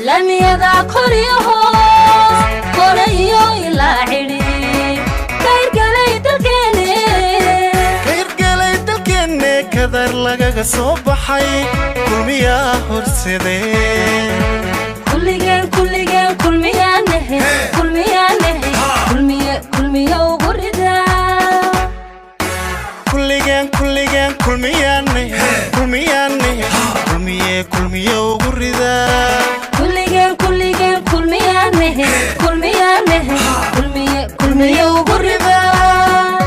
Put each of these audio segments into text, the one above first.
Lamiyada koriyo hoos, korayo ilaa cidhi, kayrgalay dalkeene. Kayrgalay dalkeenne, kadar lagaga soo baxay, Kulmiyaa horsadee. Kulligeen, kulligeen Kulmiyaanahe, Kulmiyaanahe, Kulmiye, Kulmiye ugu ridaa. Kulligeen, kulligeen Kulmiyaane, Kulmiyaane, Kulmiye, Kulmiye ugu ridaa. Kulligeen, kulligeen Kulmiyaanahe, Kulmiyaanahe, Kulmiye, Kulmiye ugu ridaa.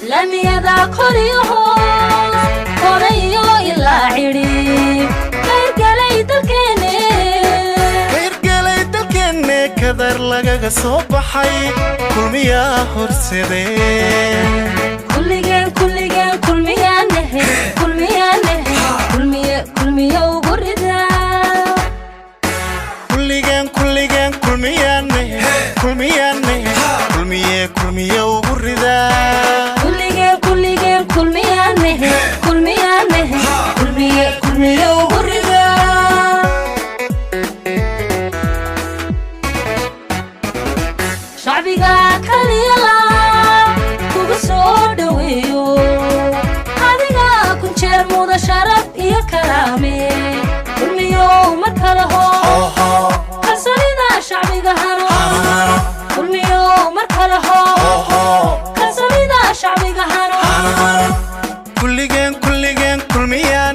Lamiyada koriyo hoos, korayo ilaa cidhi, kayrgalay dalkeene. Kayrgalay dalkeenne, kadar lagaga soo baxay, Kulmiyaa horsadee. Kulligeen, kulligeen Kulmiyaanahe, Kulmiyaanahe, Kulmiye, Kulmiye ugu ridaa. Kulligeen, kulligeen Kulmiyaane, Kulmiyaane, Kulmiye, Kulmiye ugu ridaa. Kulligeen, kulligeen Kulmiyaanahe, Kulmiyaanahe, Kulmiye, Kulmiye ugu ridaa. Shacbiga kaliyala kugu soo dhoweeyo, adiga kun jeer muda sharaf iyo karaame. Kulmiyow, mar kale hoo, kalsoonida shacbiga hano. Kulmiyow, mar kale hoo, kalsoonida shacbiga hano. Kulligeen, kulligeen Kulmiyaane.